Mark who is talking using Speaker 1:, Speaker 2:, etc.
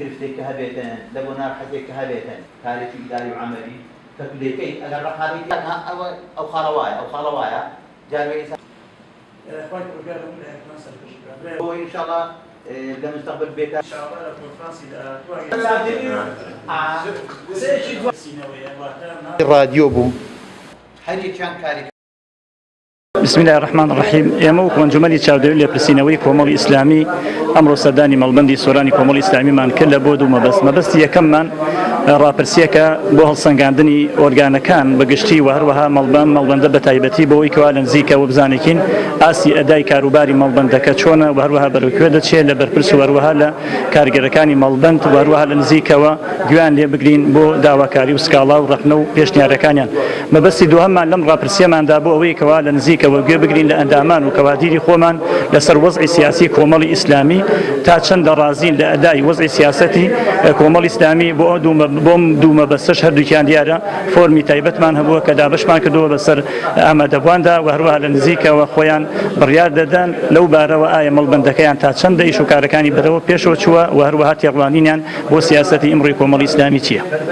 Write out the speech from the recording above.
Speaker 1: گرفتێک کە هەبێتن، لە بۆ نارحەتێک کە هەبێتن، کارێکی ئیداری و عەمەلی کە تو دەیکەی ئەگەر ڕەقابەی تیا ئەوە ئەو خاڵە وایە ئەو خاڵە وایە جار وێ ئینسان.
Speaker 2: خوای پەروەردگار هەموو لایەکمان سەرکەش بکات برای.
Speaker 1: بۆ ان شاء اللە لە مستقبل بێتە.
Speaker 2: ان شاء اللە لە کۆنفرانسی داهاتوو ئەگەر.
Speaker 1: ڕادیۆ بوو هەر یەکیان کاری.
Speaker 3: بسم اللە الرحمن الرحیم ئێمە وەکو ئەنجومەنی چاودێری لێپرسینەوەی کۆمەڵی ئیسلامی ئەمڕۆ سەردانی مەڵبەندی سۆرانی کۆمەڵی ئیسلامیمان کرد لە بۆ دوو مەبەست مەبەستی یەکەممان ڕاپرسیەکە بۆ هەڵسەنگاندنی ئۆرگانەکان بە گشتی و هەروەها مەڵبەند مەڵبەندە بە تایبەتی بۆی کەوا لە نزیکەوە بزانێکین ئاستی ئەدای کاروباری مەڵبەندەکە چۆنە و هەروەها بەرەو کوێ دەچێت لە بەرپرس و هەروەها لە کارگەرەکانی مەڵبەند و هەروەها لە نزیکەوە گوێیان لێ بگرین بۆ داواکاری و سکاڵا و ڕەخنە و پێشنیارەکانیان. مەبەستی دووهەممان لەم ڕاپرسییەماندا بۆ ئەوەیە کەوا لە نزیکەوە گوێ بگرین لە ئەندامان و کەوادیری خۆمان لەسەر وەزعی سیاسی کۆمەڵی ئیسلامی تا چەندە ڕازین لە ئەدای وەزعی سیاسەتی کۆمەڵی ئیسلامی بۆ ئەو بۆم دوو مەبەستەش هەردووکیان دیارە فۆرمی تایبەتمان هەبووە کە دابەشمان کردووە بەسەر ئامادەبواندا و هەروەها لە نزیکەوە خۆیان بڕیار دەدەن لەو بارەوە ئایا مەڵبەندەکەیان تا چەندە ئیش و کارەکانی بەرەوە پێشەوە چووە و هەروەها تێڕوانینیان بۆ سیاسەتی ئیمڕۆی کۆمەڵی ئیسلامی چییە.